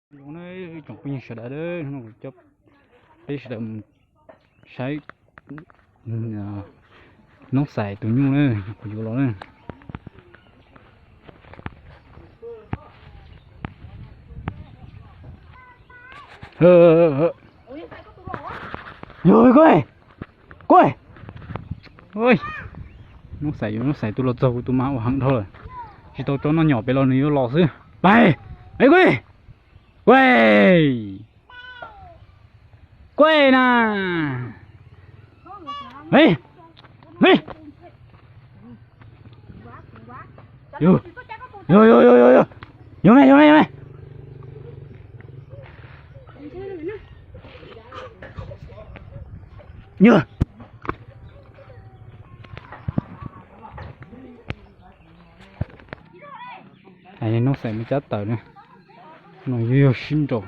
Tsoom phooj ywg sawv daws, coj peb sawv daws mus saib Noob Xais tus nyuj na, kuv yuav los na. Yog koj, koj, Noob Xais, yog Noob Xais tus los txog kuv tus mas ua heev dhau lawm. Tsis tau tso noj nyom pem los nws yuav los xwb. Pais, Kuj, Kuj, Kuj na. Yog, yog, yog, yog, yog, yog me, yog me, yog me. Yog. Noob Xais me cab taws na, no yuav yog sib nraus,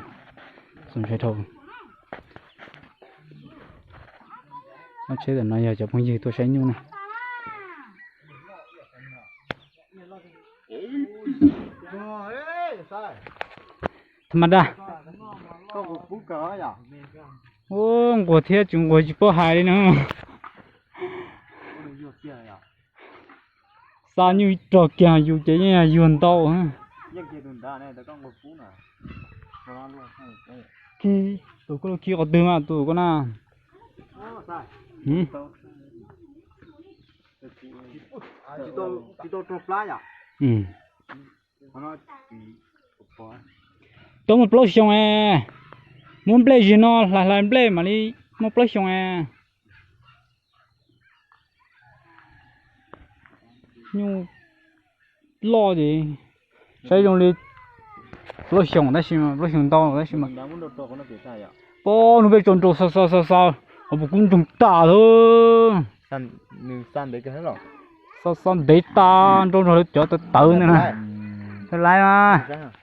txaus ntshai dhau. Ob tsheb tam no yog cov phooj ywg tuaj saib nyuj na. Tha ma da. Ua nquag thiab tsis nquag tsis paub hais li na. Xa nyuj rog kiag yus ces yeej yuag ntau. Khi, tus koj lub khi qhov twg mas tus koj na? Tau muaj plaub xyoos es, muab nplej zig no hlais hlais nplej mam li muaj plaub xyoos es. Nyuj loj ces saib zoo li plaub xyoos tab sis mas, plaub xyoos ntau tab sis mas. Pob nug peb tso nrau xa xa xa xa, ho puas kub ntsoog tas lawm. Xa xa ntev tas nrau nrog lawv cov tawv tawv ntawd na. Lawv laiv mas.